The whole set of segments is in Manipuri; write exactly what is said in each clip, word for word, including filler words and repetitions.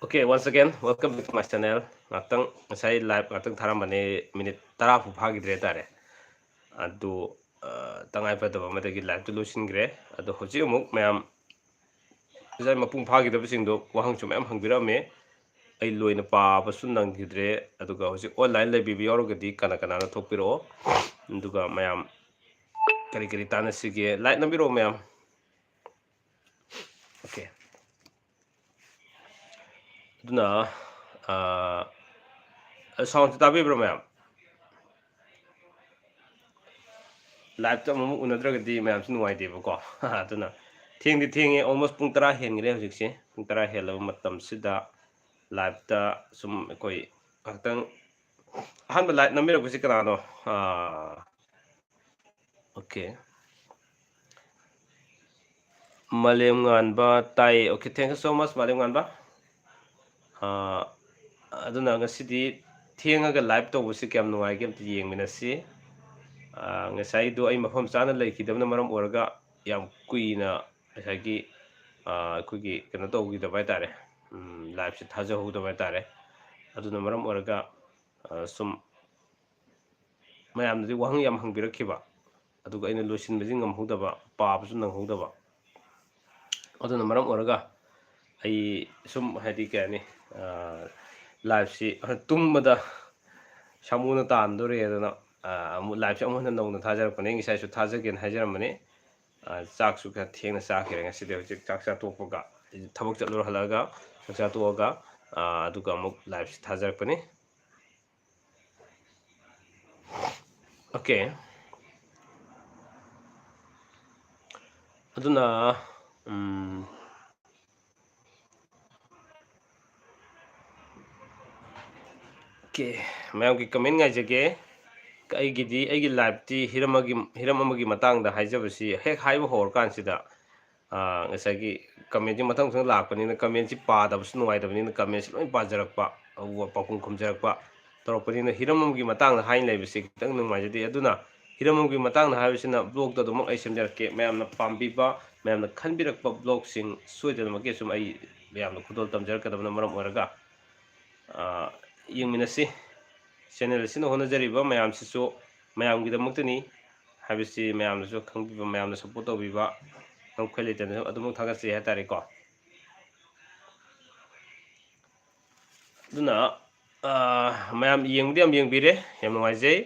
Okay, once again, welcome back to my channel. ꯉꯥꯛꯇꯪ ꯉꯁꯥꯏ live ꯉꯥꯛꯇꯪ ꯊꯥꯔꯝꯕꯅꯦ, ꯃꯤꯅꯤꯠ ꯇꯔꯥ ꯐꯥꯎ ꯐꯥꯈꯤꯗ꯭ꯔꯦ ꯍꯥꯏꯇꯥꯔꯦ꯫ ꯑꯗꯨ, ꯑ, ꯇꯉꯥꯏ ꯐꯗꯕ ꯑꯃꯗꯒꯤ live ꯇꯨ ꯂꯣꯏꯁꯤꯟꯈ꯭ꯔꯦ꯫ ꯑꯗꯣ ꯍꯧꯖꯤꯛ ꯑꯃꯨꯛ ꯃꯌꯥꯝ ꯉꯁꯥꯏ ꯃꯄꯨꯡ ꯐꯥꯈꯤꯗꯕꯁꯤꯡꯗꯣ ꯋꯥꯍꯪꯁꯨ ꯃꯌꯥꯝ ꯍꯪꯕꯤꯔꯛꯑꯝꯃꯦ꯫ ꯑꯩ ꯂꯣꯏꯅ ꯄꯥꯕꯁꯨ ꯅꯪꯈꯤꯗ꯭ꯔꯦ꯫ ꯑꯗꯨꯒ ꯍꯧꯖꯤꯛ online ꯂꯩꯕꯤꯕ ꯌꯥꯎꯔꯒꯗꯤ ꯀꯅꯥ ꯀꯅꯥꯅꯣ ꯊꯣꯛꯄꯤꯔꯛꯑꯣ꯫ ꯑꯗꯨꯒ ꯃꯌꯥꯝ ꯀꯔꯤ ꯀꯔꯤ ꯇꯥꯟꯅꯁꯤꯒꯦ? Like ꯅꯝꯕꯤꯔꯛꯑꯣ ꯃꯌꯥꯝ꯫ Okay꯫ ꯑꯗꯨꯅ, ꯑ, sound ꯁꯦ ꯇꯥꯕꯤꯕ꯭ꯔꯣ ꯃꯌꯥꯝ? Live ꯇ ꯑꯃꯨꯛ ꯎꯅꯗ꯭ꯔꯒꯗꯤ ꯃꯌꯥꯝꯁꯨ ꯅꯨꯡꯉꯥꯏꯇꯦꯕꯀꯣ꯫ ꯑꯗꯨꯅ ꯊꯦꯡꯗꯤ ꯊꯦꯡꯉꯦ, almost ꯄꯨꯡ ꯇꯔꯥ ꯍꯦꯟꯈ꯭ꯔꯦ ꯍꯧꯖꯤꯛꯁꯦ꯫ ꯄꯨꯡ ꯇꯔꯥ ꯍꯦꯜꯂꯕ ꯃꯇꯝꯁꯤꯗ live ꯇ ꯁꯨꯝ ꯑꯩꯈꯣꯏ ꯉꯥꯛꯇꯪ, ꯑꯍꯥꯟꯕ like ꯅꯝꯕꯤꯔꯛꯄꯁꯤ ꯀꯅꯥꯅꯣ? ꯑꯥ, okay꯫ ꯃꯥꯂꯦꯝ ꯉꯥꯟꯕ ꯇꯥꯏꯌꯦ꯫ Okay, thank you so much, ꯃꯥꯂꯦꯝ ꯉꯥꯟꯕ꯫ ꯑꯥ, ꯑꯗꯨꯅ ꯉꯁꯤꯗꯤ ꯊꯦꯡꯉꯒ live ꯇꯧꯕꯁꯤ ꯀꯌꯥꯝ ꯅꯨꯡꯉꯥꯏꯒꯦ ꯑꯝꯇ ꯌꯦꯡꯃꯤꯟꯅꯁꯤ꯫ ꯑꯥ, ꯉꯁꯥꯏꯗꯣ ꯑꯩ ꯃꯐꯝ ꯆꯥꯅ ꯂꯩꯈꯤꯗꯕꯅ ꯃꯔꯝ ꯑꯣꯏꯔꯒ ꯌꯥꯝ ꯀꯨꯏꯅ ꯉꯁꯥꯏꯒꯤ, ꯑꯥ, ꯑꯩꯈꯣꯏꯒꯤ ꯀꯩꯅꯣ ꯇꯧꯈꯤꯗꯕ ꯍꯥꯏꯇꯥꯔꯦ꯫ ꯎꯝ, live ꯁꯦ ꯊꯥꯖꯍꯧꯗꯕ ꯍꯥꯏꯇꯥꯔꯦ꯫ ꯑꯗꯨꯅ ꯃꯔꯝ ꯑꯣꯏꯔꯒ, ꯑꯥ, ꯁꯨꯝ ꯃꯌꯥꯝꯅꯗꯤ ꯋꯥꯍꯪ ꯌꯥꯝ ꯍꯪꯕꯤꯔꯛꯈꯤꯕ, ꯑꯗꯨꯒ ꯑꯩꯅ ꯂꯣꯏꯁꯤꯟꯕꯁꯤ ꯉꯝꯍꯧꯗꯕ, ꯄꯥꯕꯁꯨ ꯅꯪꯍꯧꯗꯕ꯫ ꯑꯗꯨꯅ ꯃꯔꯝ ꯑꯣꯏꯔꯒ ꯑꯩ ꯁꯨꯝ, ꯍꯥꯏꯗꯤ, ꯀꯩ ꯍꯥꯏꯅꯤ, ꯑꯥ, live ꯁꯤ ꯇꯨꯝꯕꯗ ꯁꯥꯃꯨꯅ ꯇꯥꯟꯗꯣꯔꯦ ꯑꯗꯨꯅ, ꯑꯥ, ꯑꯃꯨꯛ live ꯁꯤ ꯑꯃꯨꯛ ꯍꯟꯅ ꯅꯧꯅ ꯊꯥꯖꯔꯛꯄꯅꯦ꯫ ꯉꯁꯥꯏꯁꯨ ꯊꯥꯖꯒꯦꯅ ꯍꯥꯏꯖꯔꯝꯕꯅꯦ꯫ ꯑꯥ, ꯆꯥꯛꯁꯨ ꯈꯔ ꯊꯦꯡꯅ ꯆꯥꯈ꯭ꯔꯦ ꯉꯁꯤꯗꯤ꯫ ꯍꯧꯖꯤꯛ ꯆꯥꯛ ꯆꯥ ꯇꯣꯛꯄꯒ, ꯊꯕꯛ ꯆꯠꯂꯨꯔ ꯍꯜꯂꯛꯑꯒ ꯆꯥꯛ ꯆꯥ ꯇꯣꯛꯑꯒ, ꯑꯥ, ꯑꯗꯨꯒ ꯑꯃꯨꯛ live ꯁꯤ ꯊꯥꯖꯔꯛꯄꯅꯤ꯫ Okay꯫ ꯑꯗꯨꯅ, ꯎꯝ, okay, ꯃꯌꯥꯝꯒꯤ comment ꯉꯥꯏꯖꯒꯦ꯫ ꯑꯩꯒꯤꯗꯤ, ꯑꯩꯒꯤ live ꯇꯤ ꯍꯤꯔꯝ ꯑꯃꯒꯤ, ꯍꯤꯔꯝ ꯑꯃꯒꯤ ꯃꯇꯥꯡꯗ ꯍꯥꯏꯖꯕꯁꯤ ꯍꯦꯛ ꯍꯥꯏꯕ ꯍꯧꯔꯀꯥꯟꯁꯤꯗ, ꯑꯥ, ꯉꯁꯥꯏꯒꯤ comment ꯁꯤ ꯃꯊꯪ ꯃꯊꯪ ꯂꯥꯛꯄꯅꯤꯅ comment ꯁꯤ ꯄꯥꯗꯕꯁꯨ ꯅꯨꯡꯉꯥꯏꯇꯕꯅꯤꯅ comment ꯁꯤ ꯂꯣꯏ ꯄꯥꯖꯔꯛꯄ, ꯑꯗꯨꯒ ꯄꯥꯎꯈꯨꯝ ꯈꯨꯝꯖꯔꯛꯄ ꯇꯧꯔꯛꯄꯅꯤꯅ ꯍꯤꯔꯝ ꯑꯃꯒꯤ ꯃꯇꯥꯡꯗ ꯍꯥꯏꯅ ꯂꯩꯕꯁꯤ ꯈꯤꯇꯪ ꯅꯨꯡꯉꯥꯏꯖꯗꯦ꯫ ꯑꯗꯨꯅ ꯍꯤꯔꯝ ꯑꯃꯒꯤ ꯃꯇꯥꯡꯗ ꯍꯥꯏꯕꯁꯤꯅ vlog ꯇ ꯑꯗꯨꯃꯛ ꯑꯩ ꯁꯦꯝꯖꯔꯛꯀꯦ꯫ ꯃꯌꯥꯝꯅ ꯄꯥꯝꯕꯤꯕ, ꯃꯌꯥꯝꯅ ꯈꯟꯕꯤꯔꯛꯄ ꯕ꯭ꯂꯣꯛꯁꯤꯡ ꯁꯣꯏꯗꯅꯃꯛꯀꯤ ꯁꯨꯝ ꯑꯩ ꯃꯌꯥꯝꯗ ꯈꯨꯗꯣꯜ ꯇꯝꯖꯔꯛꯀꯗꯕꯅ ꯃꯔꯝ ꯑꯣꯏꯔꯒ, ꯑ, ꯌꯦꯡꯃꯤꯟꯅꯁꯤ꯫ ꯆꯦꯅꯦꯜ ꯑꯁꯤꯅ ꯍꯣꯠꯅꯖꯔꯤꯕ ꯃꯌꯥꯝꯁꯤꯁꯨ ꯃꯌꯥꯝꯒꯤꯗꯃꯛꯇꯅꯤ ꯍꯥꯏꯕꯁꯤ ꯃꯌꯥꯝꯅꯁꯨ ꯈꯪꯕꯤꯕ, ꯃꯌꯥꯝꯅ ꯁꯞꯄꯣꯔꯠ ꯇꯧꯕꯤꯕ ꯉꯝꯈꯩ ꯂꯩꯇꯅ ꯑꯗꯨꯃꯛ ꯊꯥꯒꯠꯆꯔꯤ ꯍꯥꯏꯇꯥꯔꯦꯀꯣ꯫ ꯑꯗꯨꯅ, ꯑ, ꯃꯌꯥꯝ ꯌꯦꯡꯕꯗꯤ ꯌꯥꯝ ꯌꯦꯡꯕꯤꯔꯦ, ꯌꯥꯝ ꯅꯨꯡꯉꯥꯏꯖꯩ꯫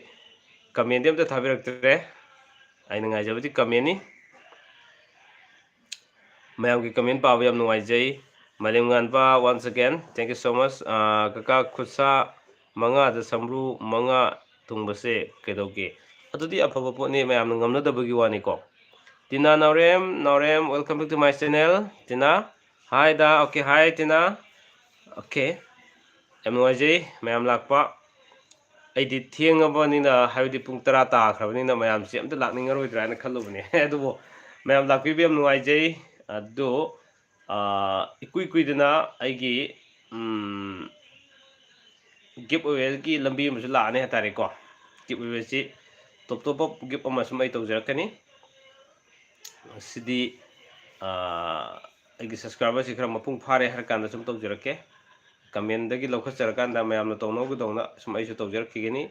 ꯀꯃꯦꯟꯗꯤ ꯑꯝꯇ ꯊꯥꯕꯤꯔꯛꯇ꯭ꯔꯦ꯫ ꯑꯩꯅ ꯉꯥꯏꯖꯕꯗꯤ ꯀꯃꯦꯟꯅꯤ꯫ ꯃꯌꯥꯝꯒꯤ ꯀꯃꯦꯟ ꯄꯥꯕ ꯌꯥꯝ ꯅꯨꯡꯉꯥꯏꯖꯩ꯫ ꯃꯥꯂꯦꯝꯉꯥꯟꯕ, once again, thank you so much꯫ ꯑ, ꯀꯀꯥ, ꯈꯨꯠꯁꯥ ꯃꯉꯥꯗ ꯁꯝꯕ꯭ꯔꯨ ꯃꯉꯥ ꯊꯨꯡꯕꯁꯦ ꯀꯩꯗꯧꯒꯦ? ꯑꯗꯨꯗꯤ ꯑꯐꯕ ꯄꯣꯠꯅꯤ, ꯃꯌꯥꯝꯅ ꯉꯝꯅꯗꯕꯒꯤ ꯋꯥꯅꯤꯀꯣ꯫ ꯇꯤꯅꯥ ꯅꯥꯎꯔꯦꯝ, ꯅꯥꯎꯔꯦꯝ, welcome back to my channel, Tina. Hi the, okay, hi Tina. Okay, ꯌꯥꯝ ꯅꯨꯡꯉꯥꯏꯖꯩ ꯃꯌꯥꯝ ꯂꯥꯛꯄ꯫ ꯑꯩꯗꯤ ꯊꯦꯡꯉꯕꯅꯤꯅ, ꯍꯥꯏꯕꯗꯤ ꯄꯨꯡ ꯇꯔꯥ ꯇꯥꯈ꯭ꯔꯕꯅꯤꯅ ꯃꯌꯥꯝꯁꯤ ꯑꯝꯇ ꯂꯥꯛꯅꯤꯡꯉꯔꯣꯏꯗ꯭ꯔꯥ ꯍꯥꯏꯅ ꯈꯜꯂꯨꯕꯅꯦ꯫ ꯑꯗꯨꯕꯨ ꯃꯌꯥꯝ ꯂꯥꯛꯄꯤꯕ ꯌꯥꯝ ꯅꯨꯡꯉꯥꯏꯖꯩ꯫ ꯑꯗꯨ, ꯑ, ꯏꯀꯨꯏ ꯀꯨꯏꯗꯅ ꯑꯩꯒꯤ, ꯎꯝ, ꯒꯤꯐ ꯑꯦꯋꯦꯒꯤ ꯂꯝꯕꯤ ꯑꯃꯁꯨ ꯂꯥꯛꯑꯅꯤ ꯍꯥꯏꯇꯥꯔꯦꯀꯣ꯫ ꯒꯤꯐ ꯑꯦꯋꯦꯁꯤ ꯇꯣꯞ ꯇꯣꯞꯄ ꯒꯤꯐ ꯑꯃ ꯁꯨꯝ ꯑꯩ ꯇꯧꯖꯔꯛꯀꯅꯤ꯫ ꯁꯤꯗꯤ, ꯑ, ꯑꯩꯒꯤ ꯁꯕꯁꯀ꯭ꯔꯥꯏꯕꯔꯁꯤ ꯈꯔ ꯃꯄꯨꯡ ꯐꯥꯔꯦ ꯍꯥꯏꯔ ꯀꯥꯟꯗ ꯁꯨꯝ ꯇꯧꯖꯔꯛꯀꯦ꯫ ꯀꯃꯦꯟꯗꯒꯤ ꯂꯧꯈꯠꯆꯔꯀꯥꯟꯗ ꯃꯌꯥꯝꯅ ꯇꯧꯅꯕꯒꯗꯧꯅ ꯁꯨꯝ ꯑꯩꯁꯨ ꯇꯧꯖꯔꯛꯈꯤꯒꯅꯤ꯫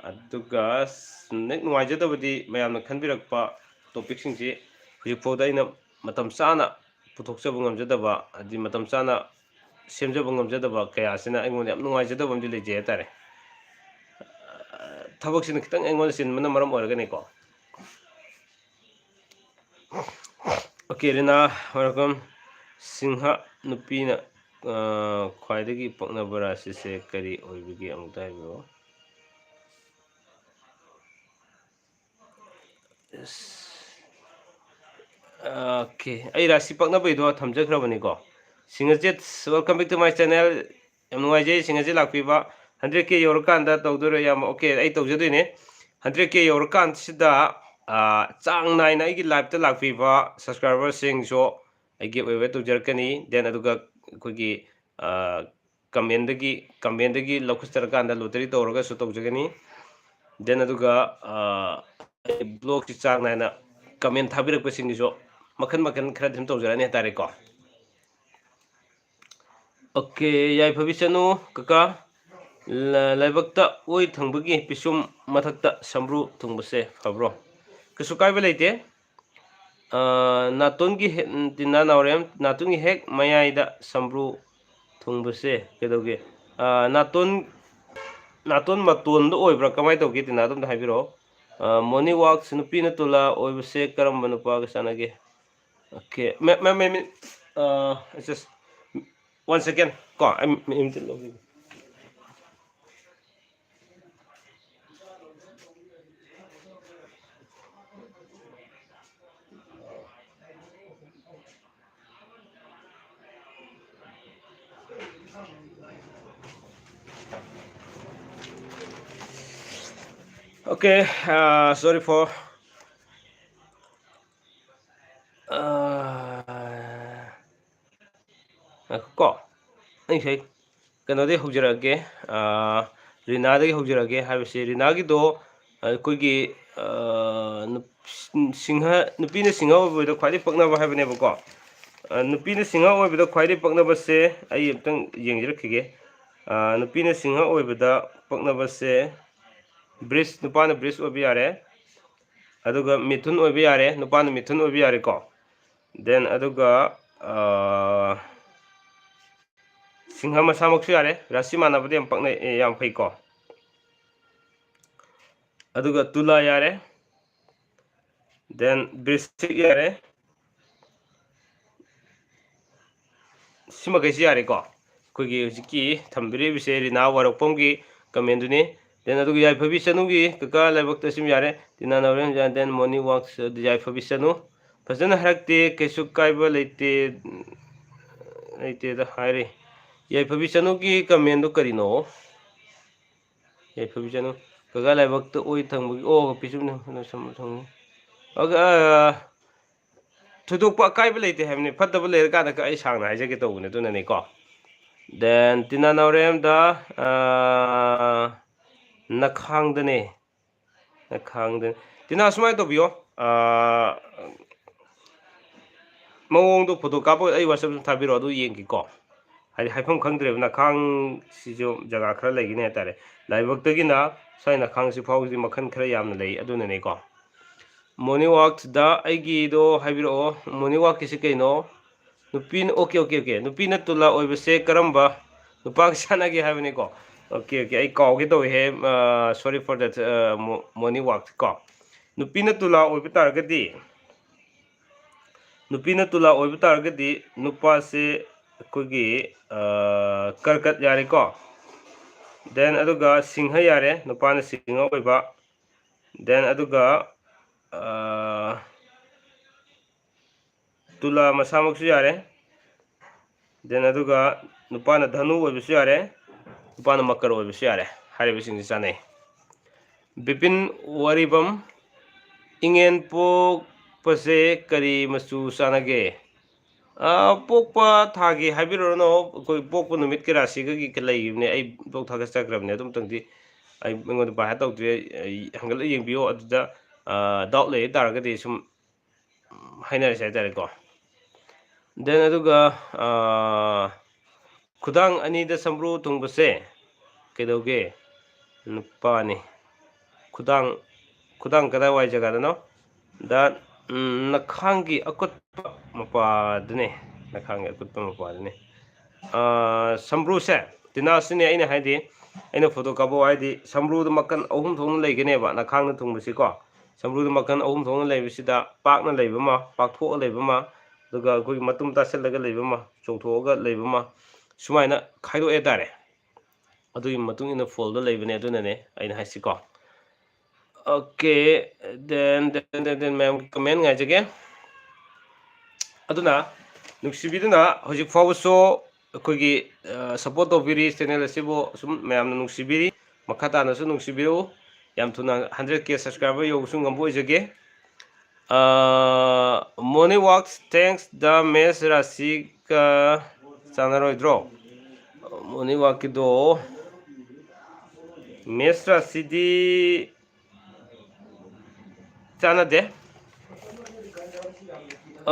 ꯑꯗꯨꯒ ꯅꯦꯛ ꯅꯨꯡꯉꯥꯏꯖꯗꯕꯗꯤ ꯃꯌꯥꯝꯅ ꯈꯟꯕꯤꯔꯛꯄ ꯇꯣꯄꯤꯛꯁꯤꯡꯁꯤ ꯍꯧꯖꯤꯛꯐꯥꯎꯗ ꯑꯩꯅ ꯃꯇꯝ ꯆꯥꯅ ꯄꯨꯊꯣꯛꯆꯕ ꯉꯝꯖꯗꯕ, ꯍꯥꯏꯗꯤ ꯃꯇꯝ ꯆꯥꯅ ꯁꯦꯝꯖꯕ ꯉꯝꯖꯗꯕ ꯀꯌꯥꯁꯤꯅ ꯑꯩꯉꯣꯟꯗ ꯌꯥꯝ ꯅꯨꯡꯉꯥꯏꯖꯗꯕ ꯑꯃꯗꯤ ꯂꯩꯖꯩ ꯍꯥꯏꯇꯥꯔꯦ꯫ ꯊꯕꯛꯁꯤꯅ ꯈꯤꯇꯪ ꯑꯩꯉꯣꯟꯗ ꯆꯤꯟꯕꯅ ꯃꯔꯝ ꯑꯣꯏꯔꯒꯅꯤꯀꯣ꯫ Okay, ꯔꯤꯅꯥ, welcome꯫ ꯁꯤꯡꯍ ꯅꯨꯄꯤꯅ, ꯑ, ꯈ꯭ꯋꯥꯏꯗꯒꯤ ꯄꯛꯅꯕ ꯔꯥꯁꯤꯁꯦ ꯀꯔꯤ ꯑꯣꯏꯕꯒꯦ? ꯑꯃꯨꯛꯇ ꯍꯥꯏꯕꯤꯔꯛꯑꯣ꯫ Yes. Okay, ꯑꯩ ꯔꯥꯁꯤ ꯄꯛꯅꯕꯩꯗꯣ ꯊꯝꯖꯈ꯭ꯔꯕꯅꯤꯀꯣ꯫ ꯁꯤꯡꯍꯖꯤꯠ, welcome back to my channel꯫ ꯌꯥꯝ ꯅꯨꯡꯉꯥꯏꯖꯩ ꯁꯤꯡꯍꯖꯤꯠ ꯂꯥꯛꯄꯤꯕ꯫ Hundred K ꯌꯧꯔꯀꯥꯟꯗ ꯇꯧꯗꯣꯏꯔꯣ ꯏꯌꯥꯝꯕ? Okay, ꯑꯩ ꯇꯧꯖꯗꯣꯏꯅꯦ꯫ Hundred K ꯌꯧꯔꯀꯥꯟꯁꯤꯗ, ꯑ, ꯆꯥꯡ ꯅꯥꯏꯅ ꯑꯩꯒꯤ liveꯇ ꯂꯥꯛꯄꯤꯕ subscriberꯁꯤꯡꯁꯨ ꯑꯩ giveaway ꯇꯧꯖꯔꯛꯀꯅꯤ꯫ Then ꯑꯗꯨꯒ ꯑꯩꯈꯣꯏꯒꯤ, ꯑ, commentꯗꯒꯤ, commentꯗꯒꯤ ꯂꯧꯈꯠꯆꯔꯀꯥꯟꯗ lottery ꯇꯧꯔꯒꯁꯨ ꯇꯧꯖꯒꯅꯤ꯫ Then ꯑꯗꯨꯒ, ꯑ, ꯑꯩ vlogꯁꯤ ꯆꯥꯡ ꯅꯥꯏꯅ comment ꯊꯥꯕꯤꯔꯛꯄꯁꯤꯡꯒꯤꯁꯨ ꯃꯈꯟ ꯃꯈꯟ ꯈꯔꯗꯤ ꯑꯗꯨꯝ ꯇꯧꯖꯔꯛꯑꯅꯤ ꯍꯥꯏꯇꯥꯔꯦꯀꯣ꯫ ꯑꯣꯀꯦ, ꯌꯥꯏꯐꯕꯤ ꯆꯅꯨ ꯀꯀꯥ, ꯂ-, ꯂꯥꯏꯕꯛꯇ ꯑꯣꯏ ꯊꯪꯕꯒꯤ ꯄꯤꯁꯨꯝ ꯃꯊꯛꯇ ꯁꯝꯕ꯭ꯔꯨ ꯊꯨꯡꯕꯁꯦ ꯐꯕ꯭ꯔꯣ? ꯀꯩꯁꯨ ꯀꯥꯏꯕ ꯂꯩꯇꯦ꯫ ꯑ, ꯅꯥꯇꯣꯟꯒꯤ ꯍꯦ-, ꯇꯤꯅꯥ ꯅꯥꯎꯔꯦꯝ, ꯅꯥꯇꯣꯟꯒꯤ ꯍꯦꯛ ꯃꯌꯥꯏꯗ ꯁꯝꯕ꯭ꯔꯨ ꯊꯨꯡꯕꯁꯦ ꯀꯩꯗꯧꯒꯦ? ꯑ, ꯅꯥꯇꯣꯟ, ꯅꯥꯇꯣꯟ ꯃꯇꯣꯟꯗ ꯑꯣꯏꯕ꯭ꯔꯥ? ꯀꯃꯥꯏꯅ ꯇꯧꯒꯦ, ꯇꯤꯅꯥꯗꯣ ꯑꯝꯇ ꯍꯥꯏꯕꯤꯔꯛꯑꯣ꯫ ꯑ, ꯃꯣꯔꯅꯤꯡ ꯋꯥꯛꯁ ꯅꯨꯄꯤꯅ ꯇꯨꯂꯥ ꯑꯣꯏꯕꯁꯦ ꯀꯔꯝꯕ ꯅꯨꯄꯥꯒ ꯆꯥꯟꯅꯒꯦ? ꯑꯣꯀꯦ, ꯃꯦꯝ, ꯃꯦꯝ, ꯃꯦꯝ, ꯃꯦꯝ, ꯑ, just one second ꯀꯣ, ꯑꯩ ꯃꯤꯅꯤꯠ ꯑꯃꯇ ꯂꯧꯈꯤꯒꯦ꯫ Okay, uh, sorry for, uh, ꯉꯥꯏꯈꯣꯀꯣ, ꯑꯩ ꯉꯁꯥꯏ ꯀꯩꯅꯣꯗꯒꯤ ꯍꯧꯖꯔꯛꯑꯒꯦ, ꯑꯥ, ꯔꯤꯅꯥꯗꯒꯤ ꯍꯧꯖꯔꯛꯑꯒꯦ ꯍꯥꯏꯕꯁꯤ, ꯔꯤꯅꯥꯒꯤꯗꯣ ꯑꯩꯈꯣꯏꯒꯤ, ꯑꯥ, ꯅꯨꯞ-, ꯁꯤꯡꯍ, ꯅꯨꯄꯤꯅ ꯁꯤꯡꯍ ꯑꯣꯏꯕꯗ ꯈ꯭ꯋꯥꯏꯗꯒꯤ ꯄꯛꯅꯕ ꯍꯥꯏꯕꯅꯦꯕꯀꯣ꯫ ꯑꯥ, ꯅꯨꯄꯤꯅ ꯁꯤꯡꯍ ꯑꯣꯏꯕꯗ ꯈ꯭ꯋꯥꯏꯗꯒꯤ ꯄꯛꯅꯕꯁꯦ ꯑꯩ ꯑꯝꯇꯪ ꯌꯦꯡꯖꯔꯛꯈꯤꯒꯦ꯫ ꯑꯥ, ꯅꯨꯄꯤꯅ ꯁꯤꯡꯍ ꯑꯣꯏꯕꯗ ꯄꯛꯅꯕꯁꯦ ꯕ꯭ꯔꯤꯖ, ꯅꯨꯄꯥꯅ ꯕ꯭ꯔꯤꯖ ꯑꯣꯏꯕ ꯌꯥꯔꯦ, ꯑꯗꯨꯒ ꯃꯤꯊꯨꯟ ꯑꯣꯏꯕ ꯌꯥꯔꯦ, ꯅꯨꯄꯥꯅ ꯃꯤꯊꯨꯟ ꯑꯣꯏꯕ ꯌꯥꯔꯦꯀꯣ꯫ Then ꯑꯗꯨꯒ, ꯑꯥ, ꯁꯤꯡꯍ ꯃꯁꯥꯃꯛꯁꯨ ꯌꯥꯔꯦ, ꯔꯥꯁꯤ ꯃꯥꯟꯅꯕꯗꯤ ꯌꯥꯝ ꯄꯛꯅꯩ, ꯑꯦ, ꯌꯥꯝ ꯐꯩꯀꯣ꯫ ꯑꯗꯨꯒ ꯇꯨꯂꯥ ꯌꯥꯔꯦ, then ꯕ꯭ꯔꯤꯁꯇꯤꯛ ꯌꯥꯔꯦ, ꯁꯤꯃꯈꯩꯁꯤ ꯌꯥꯔꯦꯀꯣ꯫ ꯑꯩꯈꯣꯏꯒꯤ ꯍꯧꯖꯤꯛꯀꯤ ꯊꯝꯕꯤꯔꯤꯕꯁꯦ ꯔꯤꯅꯥ ꯋꯥꯔꯣꯛꯄꯝꯒꯤ comment-ꯗꯨꯅꯤ꯫ Then ꯑꯗꯨꯒ ꯌꯥꯏꯐꯕꯤ ꯆꯅꯨꯒꯤ ꯀꯀꯥ ꯂꯥꯏꯕꯛꯇ ꯁꯤꯝ ꯌꯥꯔꯦ, ꯇꯤꯅꯥ ꯅꯥꯎꯔꯦꯝ, then ꯃꯣꯔꯅꯤꯡ ꯋꯥꯛꯁ ꯌꯥꯏꯐꯕꯤ ꯆꯅꯨ꯫ ꯐꯖꯅ ꯍꯥꯏꯔꯛꯇꯦ, ꯀꯩꯁꯨ ꯀꯥꯏꯕ ꯂꯩꯇꯦ, ꯂꯩꯇꯦꯗ ꯍꯥꯏꯔꯤ꯫ ꯌꯥꯏꯐꯕꯤ ꯆꯅꯨꯒꯤ comment-ꯗꯨ ꯀꯔꯤꯅꯣ? ꯌꯥꯏꯐꯕꯤ ꯆꯅꯨ, ꯀꯀꯥ ꯂꯥꯏꯕꯛꯇ ꯑꯣꯏ ꯊꯪꯕꯒꯤ, ꯑꯣ, ꯄꯤꯁꯨꯝꯅ ꯁꯝꯕ꯭ꯔꯨ ꯊꯨꯡꯉꯤ꯫ ꯑꯣꯀꯦ, ꯑ, ꯊꯣꯏꯗꯣꯛꯄ ꯑꯀꯥꯏꯕ ꯂꯩꯇꯦ ꯍꯥꯏꯕꯅꯤ, ꯐꯠꯇꯕ ꯂꯩꯔꯀꯥꯟꯗ ꯑꯩ ꯁꯥꯡꯅ ꯍꯥꯏꯖꯒꯦ ꯇꯧꯕꯅꯦ, ꯑꯗꯨꯅꯅꯦꯀꯣ꯫ Then ꯇꯤꯅꯥ ꯅꯥꯎꯔꯦꯝꯗ, ꯑ, ꯅꯈꯥꯡꯗꯅꯦ꯫ ꯈꯪꯗꯦ꯫ ꯇꯤꯅꯥ, ꯁꯨꯃꯥꯏꯅ ꯇꯧꯕꯤꯌꯣ꯫ ꯑꯥ, ꯃꯑꯣꯡꯗꯣ ꯐꯣꯇꯣ ꯀꯥꯞꯄꯒ ꯑꯩ ꯋꯥꯆꯞꯇ ꯊꯥꯕꯤꯔꯛꯑꯣ, ꯑꯗꯨ ꯌꯦꯡꯒꯦꯀꯣ꯫ ꯍꯥꯏꯗꯤ ꯍꯥꯏꯐꯝ ꯈꯪꯗ꯭ꯔꯦꯕ, ꯅꯈꯥꯡꯁꯤꯁꯨ ꯖꯒꯥ ꯈꯔ ꯂꯩꯒꯅꯤ ꯍꯥꯏꯇꯥꯔꯦ꯫ ꯂꯥꯏꯕꯛꯇꯒꯤꯅ ꯁ꯭ꯋꯥꯏ ꯅꯈꯥꯡꯁꯤ ꯐꯥꯎꯕꯗꯤ ꯃꯈꯜ ꯈꯔ ꯌꯥꯝꯅ ꯂꯩ, ꯑꯗꯨꯅꯅꯦꯀꯣ꯫ ꯃꯣꯔꯅꯤꯡ ꯋꯥꯛꯇ ꯑꯩꯒꯤꯗꯣ ꯍꯥꯏꯕꯤꯔꯛꯑꯣ, ꯃꯣꯔꯅꯤꯡ ꯋꯥꯛꯀꯤꯁꯤ ꯀꯩꯅꯣ? ꯅꯨꯄꯤꯅ, ꯑꯣꯀꯦ, ꯑꯣꯀꯦ, ꯑꯣꯀꯦ, ꯅꯨꯄꯤꯅ ꯇꯨꯂꯥ ꯑꯣꯏꯕꯁꯦ ꯀꯔꯝꯕ ꯅꯨꯄꯥꯒ ꯆꯥꯟꯅꯒꯦ ꯍꯥꯏꯕꯅꯤꯀꯣ꯫ ꯑꯣꯀꯦ, ꯑꯣꯀꯦ, ꯑꯩ ꯀꯥꯎꯒꯦ ꯇꯧꯏꯍꯦ꯫ Sorry for that, ꯃꯣꯔꯅꯤꯡ ꯋꯥꯛ ꯀꯣ꯫ ꯅꯨꯄꯤꯅ ꯇꯨꯂꯥ ꯑꯣꯏꯕ ꯇꯥꯔꯒꯗꯤ, ꯅꯨꯄꯤꯅ ꯇꯨꯂꯥ ꯑꯣꯏꯕ ꯇꯥꯔꯒꯗꯤ ꯅꯨꯄꯥꯁꯦ ꯑꯩꯈꯣꯏꯒꯤ, ꯑ, ꯀꯔꯀꯠ ꯌꯥꯔꯦꯀꯣ꯫ Then ꯑꯗꯨꯒ ꯁꯤꯡꯍ ꯌꯥꯔꯦ, ꯅꯨꯄꯥꯅ ꯁꯤꯡꯍ ꯑꯣꯏꯕ꯫ Then ꯑꯗꯨꯒ, ꯑ, ꯇꯨꯂꯥ ꯃꯁꯥꯃꯛꯁꯨ ꯌꯥꯔꯦ꯫ Then ꯑꯗꯨꯒ ꯅꯨꯄꯥꯅ ꯙꯅꯨ ꯑꯣꯏꯕꯁꯨ ꯌꯥꯔꯦ, ꯅꯨꯄꯥꯅ ꯃꯀꯔ ꯑꯣꯏꯕꯁꯨ ꯌꯥꯔꯦ꯫ ꯍꯥꯏꯔꯤꯕꯁꯤꯡꯁꯤ ꯆꯥꯅꯩ꯫ ꯕꯤꯄꯤꯟ ꯋꯥꯔꯤꯕꯝ, ꯏꯉꯦꯟ ꯄꯣꯛꯄꯁꯦ ꯀꯔꯤ ꯃꯆꯨ ꯆꯥꯟꯅꯒꯦ? ꯑ, ꯄꯣꯛꯄ ꯊꯥꯒꯤ ꯍꯥꯏꯕꯤꯔꯨꯔꯅꯨ, ꯑꯩꯈꯣꯏ ꯄꯣꯛꯄ ꯅꯨꯃꯤꯠ ꯀꯌꯥꯁꯤꯒꯒꯤ ꯂꯩꯈꯤꯕꯅꯦ꯫ ꯑꯩ ꯕ꯭ꯂꯣꯛ ꯊꯥꯒꯠꯆꯈ꯭ꯔꯕꯅꯦ꯫ ꯑꯗꯨꯝꯇꯪꯗꯤ ꯑꯩ, ꯑꯩꯉꯣꯟꯗ ꯕꯥꯏ ꯍꯥꯔꯠ ꯇꯧꯗ꯭ꯔꯤ꯫ ꯑꯩ ꯍꯪꯒꯠꯂ ꯌꯦꯡꯕꯤꯌꯣ꯫ ꯑꯗꯨꯗ, ꯑ, ꯗꯥꯎꯠ ꯂꯩ ꯇꯥꯔꯒꯗꯤ ꯁꯨꯝ ꯍꯥꯏꯅꯔꯁꯦ ꯍꯥꯏꯇꯥꯔꯦꯀꯣ꯫ Then ꯑꯗꯨꯒ, ꯑ, ꯈꯨꯗꯥꯡ ꯑꯅꯤꯗ ꯁꯝꯕ꯭ꯔꯨ ꯊꯨꯡꯕꯁꯦ ꯀꯩꯗꯧꯒꯦ? ꯅꯨꯄꯥꯅꯤ꯫ ꯈꯨꯗꯥꯡ, ꯈꯨꯗꯥꯡ ꯀꯗꯥꯏꯋꯥꯏ ꯖꯒꯥꯗꯅꯣ? ꯗ, ꯎꯝ, ꯅꯈꯥꯡꯒꯤ ꯑꯀꯨꯠꯄ ꯃꯄꯥꯗꯨꯅꯦ, ꯅꯈꯥꯡꯒꯤ ꯑꯀꯨꯠꯄ ꯃꯄꯥꯗꯨꯅꯦ꯫ ꯑ, ꯁꯝꯕ꯭ꯔꯨꯁꯦ, ꯇꯤꯅꯥꯁꯤꯅꯦ ꯑꯩꯅ ꯍꯥꯏꯗꯤ, ꯑꯩꯅ ꯐꯣꯇꯣ ꯀꯥꯞꯄꯛꯑꯣ ꯍꯥꯏꯗꯤ, ꯁꯝꯕ꯭ꯔꯨꯗ ꯃꯈꯜ ꯑꯍꯨꯝ ꯊꯣꯛꯅ ꯂꯩꯒꯅꯦꯕ ꯅꯈꯥꯡꯗ ꯊꯨꯡꯕꯁꯤꯀꯣ꯫ ꯁꯝꯕ꯭ꯔꯨꯗ ꯃꯈꯜ ꯑꯍꯨꯝ ꯊꯣꯛꯅ ꯂꯩꯕꯁꯤꯗ, ꯄꯥꯛꯅ ꯂꯩꯕ ꯑꯃ, ꯄꯥꯛꯊꯣꯛꯑ ꯂꯩꯕ ꯑꯃ, ꯑꯗꯨꯒ ꯑꯩꯈꯣꯏꯒꯤ ꯃꯇꯨꯝ ꯇꯥꯁꯤꯜꯂꯒ ꯂꯩꯕ ꯑꯃ, ꯆꯣꯡꯊꯣꯛꯑꯒ ꯂꯩꯕ ꯑꯃ, ꯁꯨꯃꯥꯏꯅ ꯈꯥꯏꯗꯣꯛꯑꯦ ꯍꯥꯏꯇꯥꯔꯦ꯫ ꯑꯗꯨꯒꯤ ꯃꯇꯨꯡ ꯏꯟꯅ ꯐꯣꯜꯗ ꯂꯩꯕꯅꯦ, ꯑꯗꯨꯅꯅꯦ ꯑꯩꯅ ꯍꯥꯏꯁꯤꯀꯣ꯫ Okay, then, then, then, then ꯃꯌꯥꯝꯒꯤ comment ꯉꯥꯏꯖꯒꯦ꯫ ꯑꯗꯨꯅ ꯅꯨꯡꯁꯤꯕꯤꯗꯨꯅ ꯍꯧꯖꯤꯛ ꯐꯥꯎꯕꯁꯨ ꯑꯩꯈꯣꯏꯒꯤ, ꯑ, support ꯇꯧꯕꯤꯔꯤ, channel ꯑꯁꯤꯕꯨ ꯑꯁꯨꯝ ꯃꯌꯥꯝꯅ ꯅꯨꯡꯁꯤꯕꯤꯔꯤ, ꯃꯈꯥ ꯇꯥꯅꯁꯨ ꯅꯨꯡꯁꯤꯕꯤꯔꯛꯎ꯫ ꯌꯥꯝ ꯊꯨꯅ hundred K subscriber ꯌꯧꯕꯁꯨ ꯉꯝꯕ ꯑꯣꯏꯖꯒꯦ꯫ ꯑ, morning walk thanks the mess ꯔꯥꯁꯤꯒ ꯆꯥꯟꯅꯔꯣꯏꯗ꯭ꯔꯣ? Morning walkꯀꯤꯗꯣ ꯃꯦꯁ ꯔꯥꯁꯤꯗꯤ ꯆꯥꯟꯅꯗꯦ꯫